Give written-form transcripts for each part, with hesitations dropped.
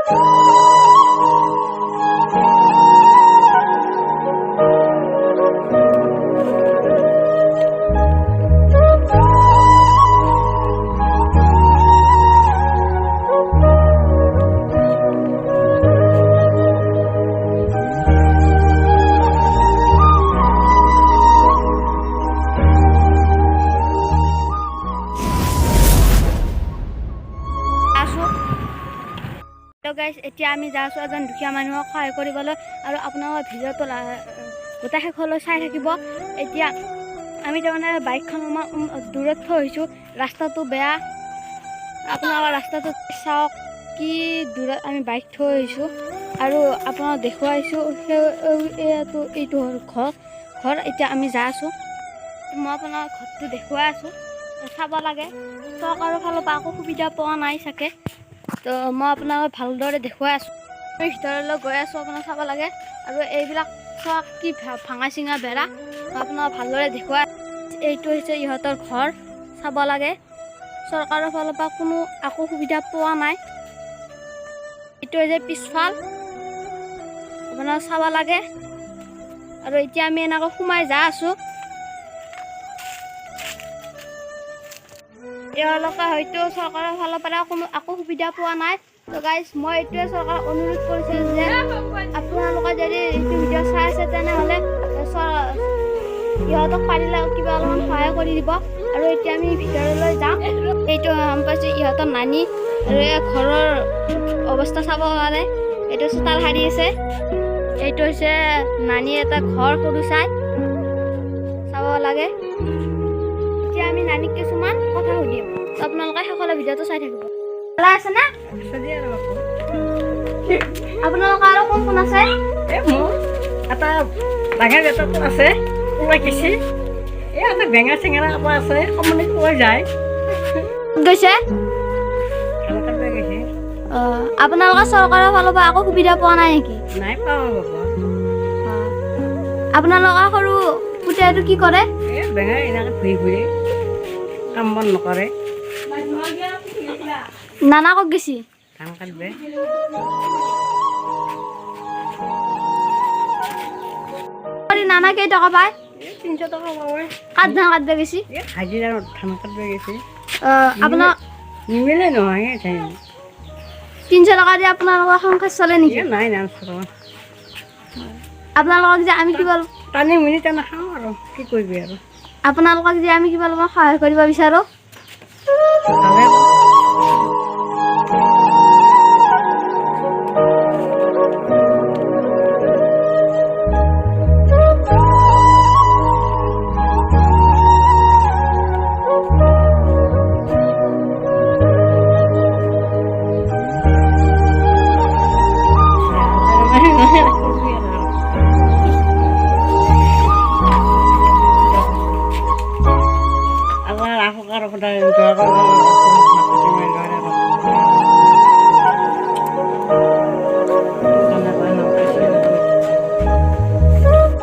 আছোঁ। গাইজ, এতিয়া আমি যাই আছোঁ এজন দুখীয়া মানুহক সহায় কৰিবলৈ আৰু আপোনালোকৰ ভিডিঅ'টো গোটেই শেষলৈ চাই থাকিব। এতিয়া আমি তাৰমানে বাইকখন অলপমান দূৰত থৈ আহিছোঁ, ৰাস্তাটো বেয়া। আপোনালোকৰ ৰাস্তাটো চাওক, কি দূৰত আমি বাইক থৈ আহিছোঁ আৰু আপোনাক দেখুৱাইছোঁ। সেই এইটো এইটো হ'ল ঘৰ ঘৰ এতিয়া আমি যাই আছোঁ। মই আপোনাৰ ঘৰটো দেখুৱাই আছোঁ, চাব লাগে। চৰকাৰৰ ফালৰ পৰা একো সুবিধা পোৱা নাই চাগে। তো মই আপোনাক ভালদৰে দেখুৱাই আছোঁ। আমি ভিতৰলৈ গৈ আছোঁ, আপোনাক চাব লাগে। আৰু এইবিলাক চাওক, কি ভাঙা চিঙা বেৰা। মই আপোনাক ভালদৰে দেখুৱাই। এইটো হৈছে ইহঁতৰ ঘৰ, চাব লাগে। চৰকাৰৰ ফালৰ পৰা কোনো একো সুবিধা পোৱা নাই। এইটো হৈছে পিছফাল, আপোনাৰ চাব লাগে। আৰু এতিয়া আমি এনেকৈ সোমাই যাই আছোঁ। তেওঁলোকে হয়তো চৰকাৰৰ ফালৰ পৰা কোনো একো সুবিধা পোৱা নাই। তো গাইজ, মই এইটোৱে চৰকাৰক অনুৰোধ কৰিছোঁ যে আপোনালোকে যদি এইটো ভিডিঅ' চাই আছে, তেনেহ'লে ইহঁতক পাৰিলে কিবা অলপমান সহায় কৰি দিব। আৰু এতিয়া আমি ভিতৰলৈ যাম। এইটো গম পাইছোঁ ইহঁতৰ নানী। আৰু এই ঘৰৰ অৱস্থা চাব পাৰে, এইটো চোতাল সাৰি আছে। এইটো হৈছে নানী এটা ঘৰ সৰু চাই, চাব লাগে। এতিয়া আমি নানীক কিছুমান কথা সুধিম। তো আপোনালোকে সকলো ভিডিঅ'টো চাই থাকিব। ভালে আছে না? আপোনালোকৰ আৰু কোন কোন আছে? এই মোৰ এটা ডাঙৰ বেটাটো আছে, ওলাই গেছি। এই এটা বেঙা চেঙেৰা এটা আছে, কমনি পোৱা যায়। গৈছে? ধান কাটিব গৈছে। অঁ, আপোনালোকে চৰকাৰৰ ফালৰ পৰা একো সুবিধা পোৱা নাই নেকি? নাই পাওঁ বাবা। আপোনালোকৰ সৰু পুতেৰটো কি কৰে? এই বেঙা এনেকৈ ঘূৰি ঘূৰি, কাম বন নকৰে। নানা ক'ত গৈছি? ধান কাটিব। নানা কেই টকা পায়? এই 300 টকা পাওঁ। কাঠ ধান কাটিব গৈছি? এই হাজিৰা ধান কাটিব গৈছে। আপোনাৰ নিমিলে নহয়। 300 টকা দি আপোনালোকৰ সংসাৰ চলে নেকি? এই নাই নাই চলা। আপোনালোকক যে আমি কিবা টানি মুনি টানি খাওঁ আৰু কি কৰিবি আৰু। আপোনালোকক যে আমি কিবা অলপমান সহায় কৰিব বিচাৰোঁ। ভালে। আল্লাহ ৰাখক আৰু সদায় দোৱা কৰিব।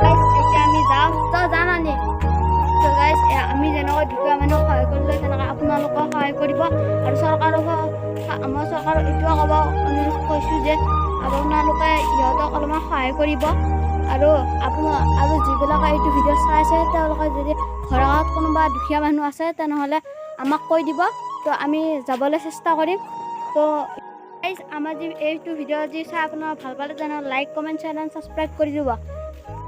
গাইজ, এতিয়া আমি যাওঁ। তই জানানে? তো গাইজ, আমি যেনেকৈ দুখীয়া মানুহক সহায় কৰিলে, তেনেকৈ আপোনালোকেও সহায় কৰিব। আৰু চৰকাৰক, আমাৰ চৰকাৰক এইটোও ক'ব অনুৰোধ কৰিছোঁ যে আপোনালোকে ইহঁতক অলপমান সহায় কৰিব। আৰু আপোনাৰ আৰু যিবিলাকে এইটো ভিডিঅ' চাই আছে, তেওঁলোকে যদি ঘৰত কোনোবা দুখীয়া মানুহ আছে, তেনেহ'লে আমাক কৈ দিব। তো আমি যাবলৈ চেষ্টা কৰিম। তো গাইজ, আমাৰ যি এইটো ভিডিঅ' যদি চাই আপোনাৰ ভাল পালে, তেনেহ'লে like, comment, share and subscribe কৰি দিব।